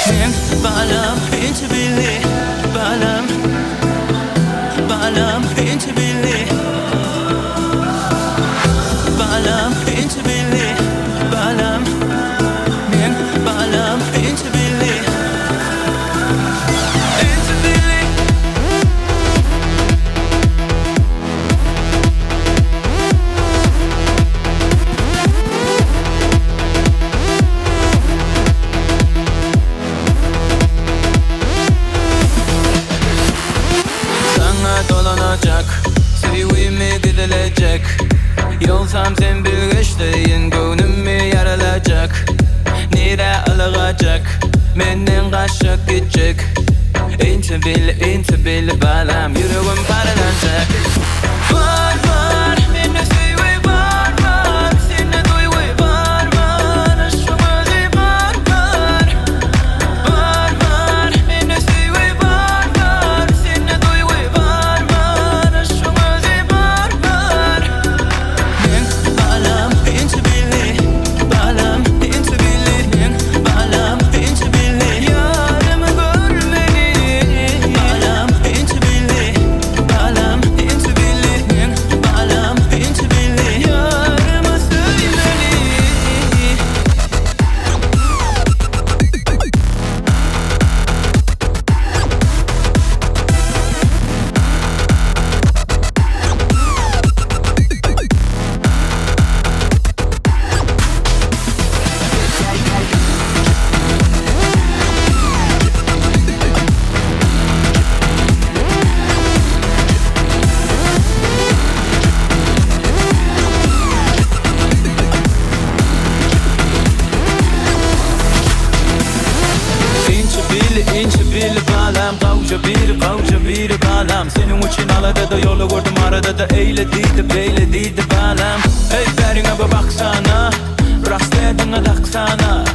Men balam inçe billi balam Balam inçe billi Balam inçe billi balam Men balam inçe billi Inçe billi. Saňa dolanajak, söýgümi gizlejek Ýogsam sen bilgeşleýin göwnümi ýaralajak Nirä ylgajak, menden gaçjak gitjek Inçe billi, inçe billi balam, ýüregim paralanjak Bar, bar, mende söýgi bar, bar Sende duýgy bar, bar, yşgyň özi bar, bar Bar, bar, mende söýgi bar, bar Sende duýgy bar, bar, yşgyň özi bar, bar Men balam, inçe billi, balam, inçe billi Men balam, inçe billi, ýarymy görmeli Balam, inçe billi, balam, inçe billi Men balam, inçe billi, ýarymy söýmeli. Inçe billi, inçe billi balam Gowja biri, gowja biri balam Seniň üçin aladada ýola gördüm arada-da Eýle diýdi, beýle diýdi balam Eý bäriňe bir baksana Braslediňi daksana.